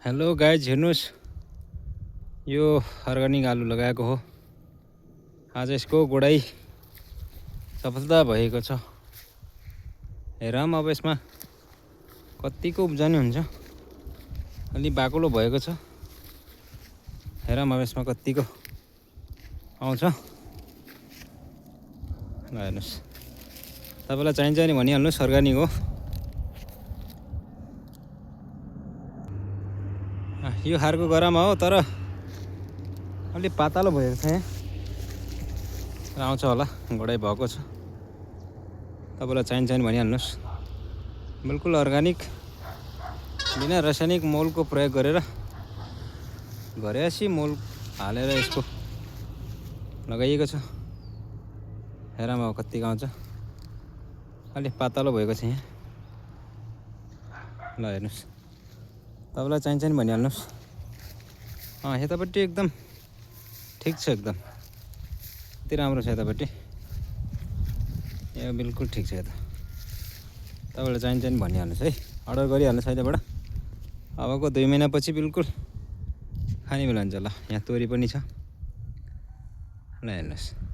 Hello guys, हेर्नुहोस् यो organic आलु लगाएको हो। आज यसको गोडाइ सफलता भएको छ। हेरौँ अब यसमा कतिको उब्जनी हुन्छ। अलि बाक्लो भएको छ। हेरौँ अब यसमा कतिको आउँछ। ल हेर्नुहोस्, तपाईँलाई चाहिन्छ नि भनिहाल्नुहोस्, अर्ग्यानिक हो। यो खारको गरामा हो, तर अलि पातलो भएको छ। यहाँ आउँछ होला, गोडाइ भएको छ। तपाईँलाई चाहिन्छ नि भनिहाल्नुहोस्। बिल्कुल अर्ग्यानिक, बिना रासायनिक मलको प्रयोग गरेर घरेसी मल हालेर यसको लगाइएको छ। हेरौँ अब कतिको आउँछ। अलि पातलो भएको छ यहाँ। ल हेर्नुहोस्, तपाईँलाई चाहिन्छ नि भनिहाल्नुहोस्। यतापट्टि एकदम ठिक छ, एकदम यति राम्रो छ यतापट्टि। यो बिल्कुल ठिक छ। यता तपाईँलाई चाहिन्छ नि भनिहाल्नुहोस् है। अर्डर गरिहाल्नुहोस् अहिलेबाट। अबको 2 महिनापछि बिल्कुल खाने बेला हुन्छ। ल यहाँ तोरी पनि छ। ल हेर्नुहोस्।